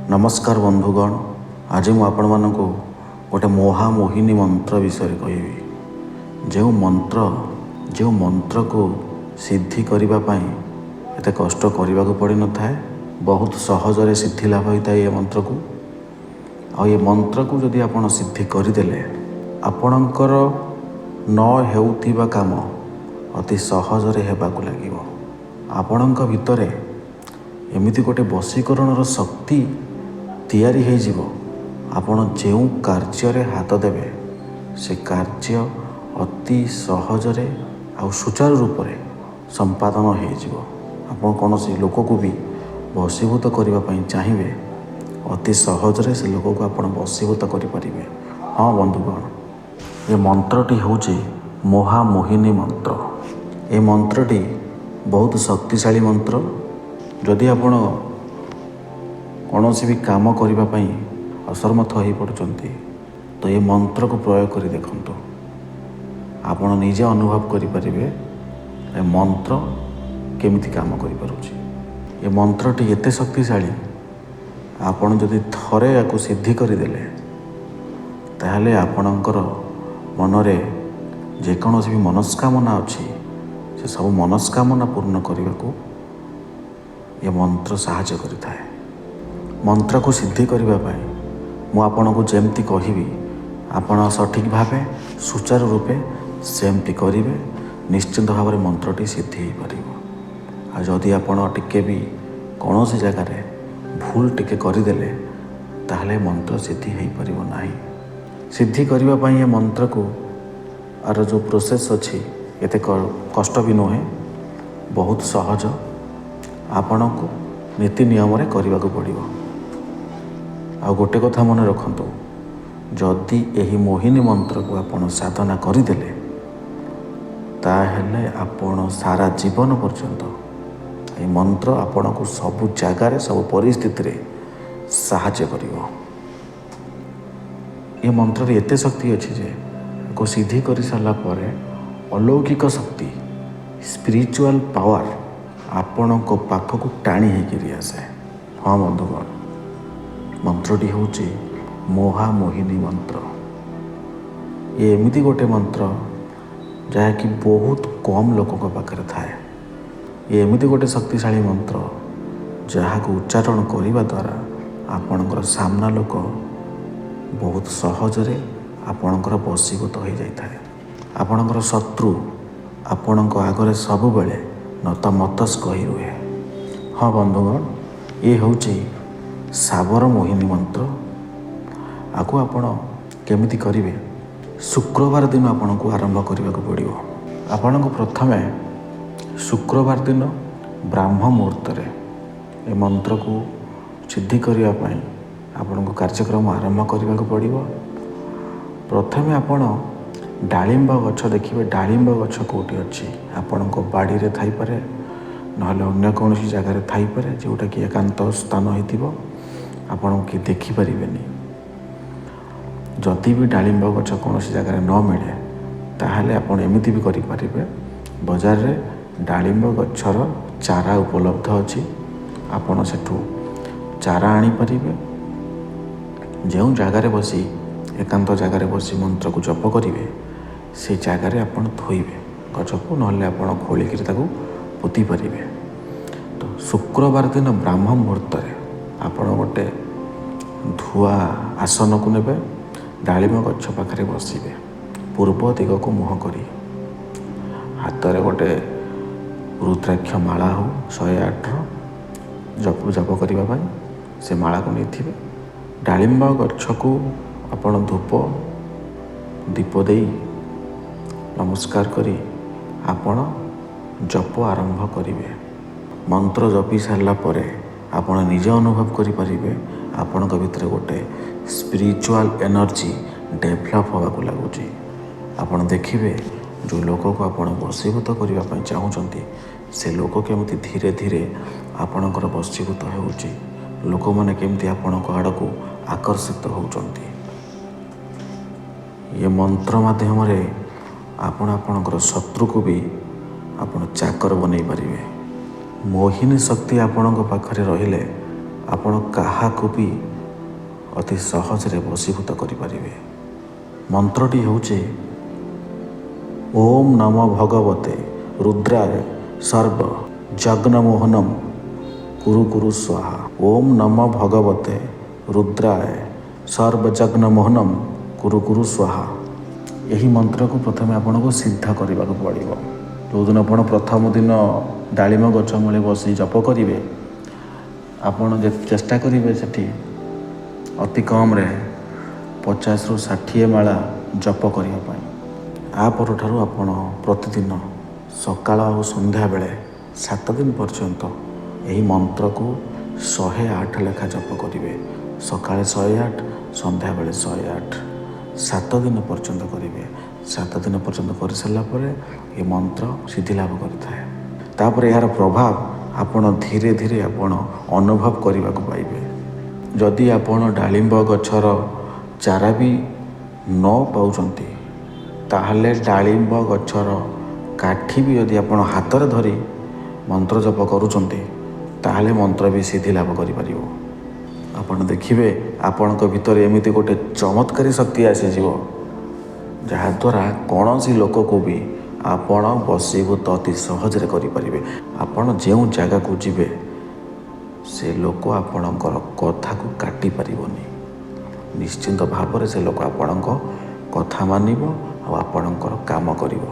ନମସ୍କାର ବନ୍ଧୁଗଣ, ଆଜି ମୁଁ ଆପଣମାନଙ୍କୁ ଗୋଟେ ମହାମୋହିନୀ ମନ୍ତ୍ର ବିଷୟରେ କହିବି। ଯେଉଁ ମନ୍ତ୍ରକୁ ସିଦ୍ଧି କରିବା ପାଇଁ ଏତେ କଷ୍ଟ କରିବାକୁ ପଡ଼ିନଥାଏ, ବହୁତ ସହଜରେ ସିଦ୍ଧି ଲାଭ ହୋଇଥାଏ ଏ ମନ୍ତ୍ରକୁ। ଆଉ ଏ ମନ୍ତ୍ରକୁ ଯଦି ଆପଣ ସିଦ୍ଧି କରିଦେଲେ, ଆପଣଙ୍କର ନ ହେଉଥିବା କାମ ଅତି ସହଜରେ ହେବାକୁ ଲାଗିବ। ଆପଣଙ୍କ ଭିତରେ ଏମିତି ଗୋଟେ ବଶୀକରଣର ଶକ୍ତି ତିଆରି ହେଇଯିବ, ଆପଣ ଯେଉଁ କାର୍ଯ୍ୟରେ ହାତ ଦେବେ ସେ କାର୍ଯ୍ୟ ଅତି ସହଜରେ ଆଉ ସୁଚାରୁ ରୂପରେ ସମ୍ପାଦନ ହେଇଯିବ। ଆପଣ କୌଣସି ଲୋକକୁ ବି ବଶୀଭୂତ କରିବା ପାଇଁ ଚାହିଁବେ, ଅତି ସହଜରେ ସେ ଲୋକକୁ ଆପଣ ବଶୀଭୂତ କରିପାରିବେ। ହଁ ବନ୍ଧୁଗଣ, ଏ ମନ୍ତ୍ରଟି ହେଉଛି ମହାମୋହିନୀ ମନ୍ତ୍ର। ଏ ମନ୍ତ୍ରଟି ବହୁତ ଶକ୍ତିଶାଳୀ ମନ୍ତ୍ର। ଯଦି ଆପଣ କୌଣସି ବି କାମ କରିବା ପାଇଁ ଅସମର୍ଥ ହୋଇପଡ଼ୁଛନ୍ତି, ତ ଏ ମନ୍ତ୍ରକୁ ପ୍ରୟୋଗ କରି ଦେଖନ୍ତୁ, ଆପଣ ନିଜେ ଅନୁଭବ କରିପାରିବେ ଏ ମନ୍ତ୍ର କେମିତି କାମ କରିପାରୁଛି। ଏ ମନ୍ତ୍ରଟି ଏତେ ଶକ୍ତିଶାଳୀ, ଆପଣ ଯଦି ଥରେ ୟାକୁ ସିଦ୍ଧି କରିଦେଲେ, ତାହେଲେ ଆପଣଙ୍କର ମନରେ ଯେକୌଣସି ବି ମନସ୍କାମନା ଅଛି, ସେ ସବୁ ମନସ୍କାମନା ପୂର୍ଣ୍ଣ କରିବାକୁ ଏ ମନ୍ତ୍ର ସାହାଯ୍ୟ କରିଥାଏ। ମନ୍ତ୍ରକୁ ସିଦ୍ଧି କରିବା ପାଇଁ ମୁଁ ଆପଣଙ୍କୁ ଯେମିତି କହିବି, ଆପଣ ସଠିକ୍ ଭାବେ ସୁଚାରୁ ରୂପେ ସେମିତି କରିବେ, ନିଶ୍ଚିନ୍ତ ଭାବରେ ମନ୍ତ୍ରଟି ସିଦ୍ଧି ହୋଇପାରିବ। ଆଉ ଯଦି ଆପଣ ଟିକେ ବି କୌଣସି ଜାଗାରେ ଭୁଲ ଟିକେ କରିଦେଲେ, ତାହେଲେ ମନ୍ତ୍ର ସିଦ୍ଧି ହୋଇପାରିବ ନାହିଁ। ସିଦ୍ଧି କରିବା ପାଇଁ ଏ ମନ୍ତ୍ରକୁ ଆର ଯେଉଁ ପ୍ରୋସେସ୍ ଅଛି, ଏତେ କଷ୍ଟ ବି ନୁହେଁ, ବହୁତ ସହଜ। ଆପଣଙ୍କୁ ନୀତି ନିୟମରେ କରିବାକୁ ପଡ଼ିବ। ଆଉ ଗୋଟେ କଥା ମନେ ରଖନ୍ତୁ, ଯଦି ଏହି ମୋହିନୀ ମନ୍ତ୍ରକୁ ଆପଣ ସାଧନା କରିଦେଲେ, ତାହେଲେ ଆପଣ ସାରା ଜୀବନ ପର୍ଯ୍ୟନ୍ତ ଏହି ମନ୍ତ୍ର ଆପଣଙ୍କୁ ସବୁ ଜାଗାରେ ସବୁ ପରିସ୍ଥିତିରେ ସାହାଯ୍ୟ କରିବ। ଏ ମନ୍ତ୍ରରେ ଏତେ ଶକ୍ତି ଅଛି ଯେ ଆକୁ ସିଦ୍ଧି କରିସାରିଲା ପରେ ଅଲୌକିକ ଶକ୍ତି, ସ୍ପିରିଚୁଆଲ୍ ପାୱାର ଆପଣଙ୍କ ପାଖକୁ ଟାଣି ହେଇକିରି ଆସେ। ହଁ ବନ୍ଧୁଗଣ, ମନ୍ତ୍ରଟି ହେଉଛି ମହାମୋହିନୀ ମନ୍ତ୍ର। ଏ ଏମିତି ଗୋଟେ ମନ୍ତ୍ର ଯାହାକି ବହୁତ କମ୍ ଲୋକଙ୍କ ପାଖରେ ଥାଏ। ଏ ଏମିତି ଗୋଟେ ଶକ୍ତିଶାଳୀ ମନ୍ତ୍ର ଯାହାକୁ ଉଚ୍ଚାରଣ କରିବା ଦ୍ୱାରା ଆପଣଙ୍କର ସାମ୍ନା ଲୋକ ବହୁତ ସହଜରେ ଆପଣଙ୍କର ବଶୀଭୂତ ହୋଇଯାଇଥାଏ। ଆପଣଙ୍କର ଶତ୍ରୁ ଆପଣଙ୍କ ଆଗରେ ସବୁବେଳେ ନତମସ୍ତକ ହୋଇ ରୁହେ। ହଁ ବନ୍ଧୁଗଣ, ଏ ହେଉଛି ସାବର ମୋହିନୀ ମନ୍ତ୍ର। ଆକୁ ଆପଣ କେମିତି କରିବେ? ଶୁକ୍ରବାର ଦିନ ଆପଣଙ୍କୁ ଆରମ୍ଭ କରିବାକୁ ପଡ଼ିବ। ଆପଣଙ୍କୁ ପ୍ରଥମେ ଶୁକ୍ରବାର ଦିନ ବ୍ରାହ୍ମ ମୁହୂର୍ତ୍ତରେ ଏ ମନ୍ତ୍ରକୁ ସିଦ୍ଧି କରିବା ପାଇଁ ଆପଣଙ୍କୁ କାର୍ଯ୍ୟକ୍ରମ ଆରମ୍ଭ କରିବାକୁ ପଡ଼ିବ। ପ୍ରଥମେ ଆପଣ ଡାଳିମ୍ବ ଗଛ ଦେଖିବେ। ଡାଳିମ୍ବ ଗଛ କେଉଁଠି ଅଛି? ଆପଣଙ୍କ ବାଡ଼ିରେ ଥାଇପାରେ, ନହେଲେ ଅନ୍ୟ କୌଣସି ଜାଗାରେ ଥାଇପାରେ, ଯେଉଁଟାକି ଏକାନ୍ତ ସ୍ଥାନ ହେଇଥିବ, ଆପଣ କିଏ ଦେଖିପାରିବେନି। ଯଦି ବି ଡାଳିମ୍ବ ଗଛ କୌଣସି ଜାଗାରେ ନ ମିଳେ, ତାହେଲେ ଆପଣ ଏମିତି ବି କରିପାରିବେ। ବଜାରରେ ଡାଳିମ୍ବ ଗଛର ଚାରା ଉପଲବ୍ଧ ଅଛି, ଆପଣ ସେଠୁ ଚାରା ଆଣିପାରିବେ। ଯେଉଁ ଜାଗାରେ ବସି, ଏକାନ୍ତ ଜାଗାରେ ବସି ମନ୍ତ୍ରକୁ ଜପ କରିବେ, ସେ ଜାଗାରେ ଆପଣ ଥୋଇବେ ଗଛକୁ, ନହେଲେ ଆପଣ ଖୋଳିକିରି ତାକୁ ପୋତି ପାରିବେ। ତ ଶୁକ୍ରବାର ଦିନ ବ୍ରାହ୍ମ ମୁହୂର୍ତ୍ତରେ ଆପଣ ଗୋଟେ ଧୁଆ ଆସନକୁ ନେବେ, ଡାଳିମ୍ବ ଗଛ ପାଖରେ ବସିବେ, ପୂର୍ବ ଦିଗକୁ ମୁହଁ କରି, ହାତରେ ଗୋଟେ ରୁଦ୍ରାକ୍ଷ ମାଳା ହେଉ 108ର ଜପ କରିବା ପାଇଁ ସେ ମାଳାକୁ ନେଇଥିବେ। ଡାଳିମ୍ବ ଗଛକୁ ଆପଣ ଧୂପ ଦୀପ ଦେଇ ନମସ୍କାର କରି ଆପଣ ଜପ ଆରମ୍ଭ କରିବେ। ମନ୍ତ୍ର ଜପି ସାରିଲା ପରେ ଆପଣ ନିଜେ ଅନୁଭବ କରିପାରିବେ ଆପଣଙ୍କ ଭିତରେ ଗୋଟେ ସ୍ପିରିଚୁଆଲ୍ ଏନର୍ଜି ଡେଭଲପ୍ ହେବାକୁ ଲାଗୁଛି। ଆପଣ ଦେଖିବେ ଯେଉଁ ଲୋକକୁ ଆପଣ ବଶୀଭୂତ କରିବା ପାଇଁ ଚାହୁଁଛନ୍ତି, ସେ ଲୋକ କେମିତି ଧୀରେ ଧୀରେ ଆପଣଙ୍କର ବଶୀଭୂତ ହେଉଛି, ଲୋକମାନେ କେମିତି ଆପଣଙ୍କ ଆଡ଼କୁ ଆକର୍ଷିତ ହେଉଛନ୍ତି। ଏ ମନ୍ତ୍ର ମାଧ୍ୟମରେ ଆପଣ ଆପଣଙ୍କର ଶତ୍ରୁକୁ ବି ଆପଣ ଚାକର ବନେଇ ପାରିବେ। ମୋହିନୀ ଶକ୍ତି ଆପଣଙ୍କ ପାଖରେ ରହିଲେ ଆପଣ କାହାକୁ ବି ଅତି ସହଜରେ ବଶୀଭୂତ କରିପାରିବେ। ମନ୍ତ୍ରଟି ହେଉଛି ଓମ୍ ନମୋ ଭଗବତେ ରୁଦ୍ରାୟ ସର୍ବ ଜଗ୍ନମୋହନମ କୁରୁ କୁରୁ ସ୍ୱାହା। ଓମ୍ ନମୋ ଭଗବତେ ରୁଦ୍ରାୟ ସର୍ବ ଜଗ୍ନମୋହନମ କୁରୁ କୁରୁ ସ୍ୱାହା। ଏହି ମନ୍ତ୍ରକୁ ପ୍ରଥମେ ଆପଣଙ୍କୁ ସିଦ୍ଧ କରିବାକୁ ପଡ଼ିବ। ଯେଉଁଦିନ ଆପଣ ପ୍ରଥମ ଦିନ ଡାଳିମ୍ବ ଗଛ ମୂଳେ ବସି ଜପ କରିବେ, ଆପଣ ଚେଷ୍ଟା କରିବେ ସେଠି ଅତି କମ୍ରେ 50ରୁ 60 ମାଳା ଜପ କରିବା ପାଇଁ। ଆ ପରଠାରୁ ଆପଣ ପ୍ରତିଦିନ ସକାଳ ଆଉ ସନ୍ଧ୍ୟାବେଳେ 7 ଦିନ ପର୍ଯ୍ୟନ୍ତ ଏହି ମନ୍ତ୍ରକୁ 108 ଲେଖା ଜପ କରିବେ। ସକାଳେ 108, ସନ୍ଧ୍ୟାବେଳେ 108, 7 ଦିନ ପର୍ଯ୍ୟନ୍ତ କରିବେ। 7 ଦିନ ପର୍ଯ୍ୟନ୍ତ କରିସାରିଲା ପରେ ଏ ମନ୍ତ୍ର ସିଦ୍ଧି ଲାଭ କରିଥାଏ। ତାପରେ ଏହାର ପ୍ରଭାବ ଆପଣ ଧୀରେ ଧୀରେ ଆପଣ ଅନୁଭବ କରିବାକୁ ପାଇବେ। ଯଦି ଆପଣ ଡାଳିମ୍ବ ଗଛର ଚାରା ବି ନ ପାଉଛନ୍ତି, ତାହେଲେ ଡାଳିମ୍ବ ଗଛର କାଠି ବି ଯଦି ଆପଣ ହାତରେ ଧରି ମନ୍ତ୍ର ଜପ କରୁଛନ୍ତି, ତାହେଲେ ମନ୍ତ୍ର ବି ସିଦ୍ଧି ଲାଭ କରିପାରିବ। ଆପଣ ଦେଖିବେ ଆପଣଙ୍କ ଭିତରେ ଏମିତି ଗୋଟେ ଚମତ୍କାରୀ ଶକ୍ତି ଆସିଯିବ, ଯାହାଦ୍ୱାରା କୌଣସି ଲୋକକୁ ବି ଆପଣ ବଶୀଭୂତ ଅତି ସହଜରେ କରିପାରିବେ। ଆପଣ ଯେଉଁ ଜାଗାକୁ ଯିବେ, ସେ ଲୋକ ଆପଣଙ୍କର କଥାକୁ କାଟି ପାରିବନି। ନିଶ୍ଚିନ୍ତ ଭାବରେ ସେ ଲୋକ ଆପଣଙ୍କ କଥା ମାନିବ ଆଉ ଆପଣଙ୍କର କାମ କରିବ।